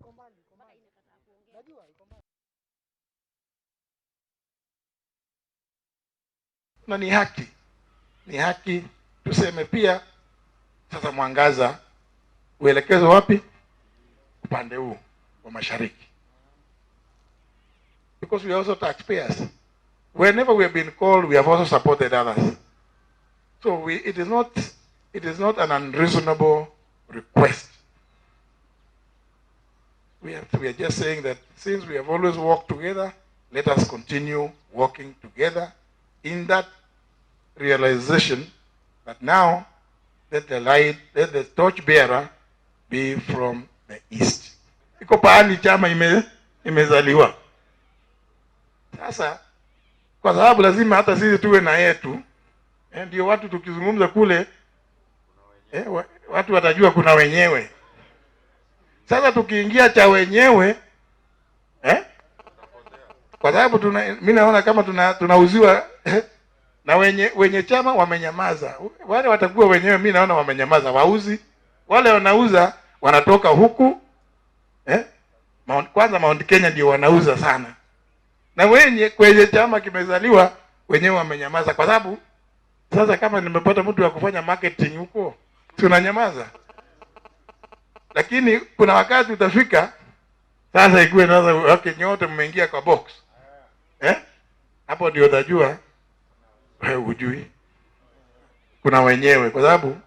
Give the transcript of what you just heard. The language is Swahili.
Iko mbali, iko mbali. Najua iko mbali. Na ni haki, ni haki tuseme pia sasa mwangaza uelekezwe wapi? Upande huu wa mashariki, because we are also taxpayers. Whenever we have been called, we have also supported others. So it is not an unreasonable request. We are just saying that since we have always worked together, let us continue working together in that realization that now let the light, let the torch bearer be from the east. Iko pahali chama imezaliwa. Sasa kwa sababu lazima hata sisi tuwe na yetu, ndio watu tukizungumza kule, watu watajua kuna wenyewe. Sasa tukiingia cha wenyewe, kwa sababu mimi naona kama tunauziwa na wenye chama wamenyamaza. Wale watakuwa wenyewe, mimi naona wamenyamaza, wauzi. Wale wanauza wanatoka huku, kwanza Mount Kenya ndio wanauza sana, na wenye kwenye chama kimezaliwa wenyewe wamenyamaza, kwa sababu sasa kama nimepata mtu wa kufanya marketing huko, si unanyamaza? Lakini kuna wakati utafika sasa ikuwe sasa, okay, nyote mmeingia kwa box, eh? Hapo ndio utajua wewe hujui kuna wenyewe, kwa sababu